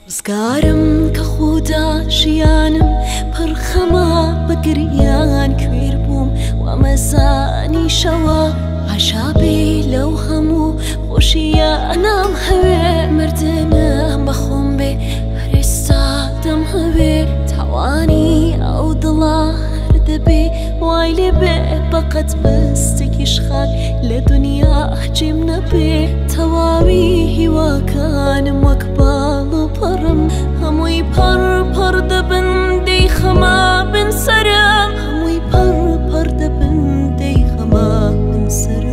ڕزگارم کە خودا ژیانم پڕ خەمە بە گریان کوێر بووم وامەزانی شەوە حاشا بێ لەو هەموو خۆشیە نامهەوێ مردنم بە خۆم بێ هەر ئێستا دەمهەوێ تاوانی ئەو دڵە هەر دەبێ وای لێ بێ بەقەت بستێکیش خاک لە دنیا جێم نەبێ تەواوی هیواکانم وەک باڵ و پەڕم هەمووی پەڕ پەڕ دەبن دەیخەمە بن سەرم هەمووی پەڕ پەڕ دەبن دەیخەمە بن سەرم.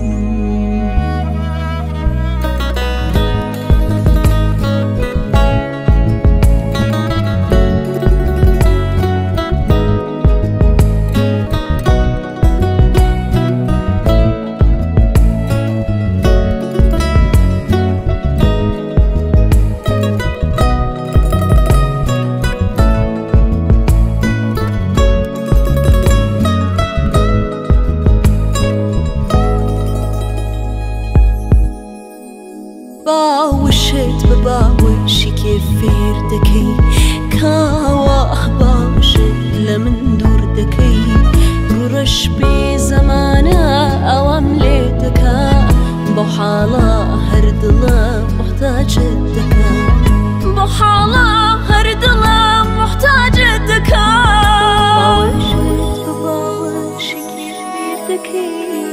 باوەشت بە باوەشی کێ فێر دەکەی کاوە باوەشت لە من دوور دەکەی ڕووڕەش بێ زەمانە ئەوەم لێ دەکا بەو حاڵە هەر دڵە محتاجت دەکا بەو حاڵە هەر دڵە محتاجت دەکا باوەشت بە باوەشی کێ فێر دەکەی.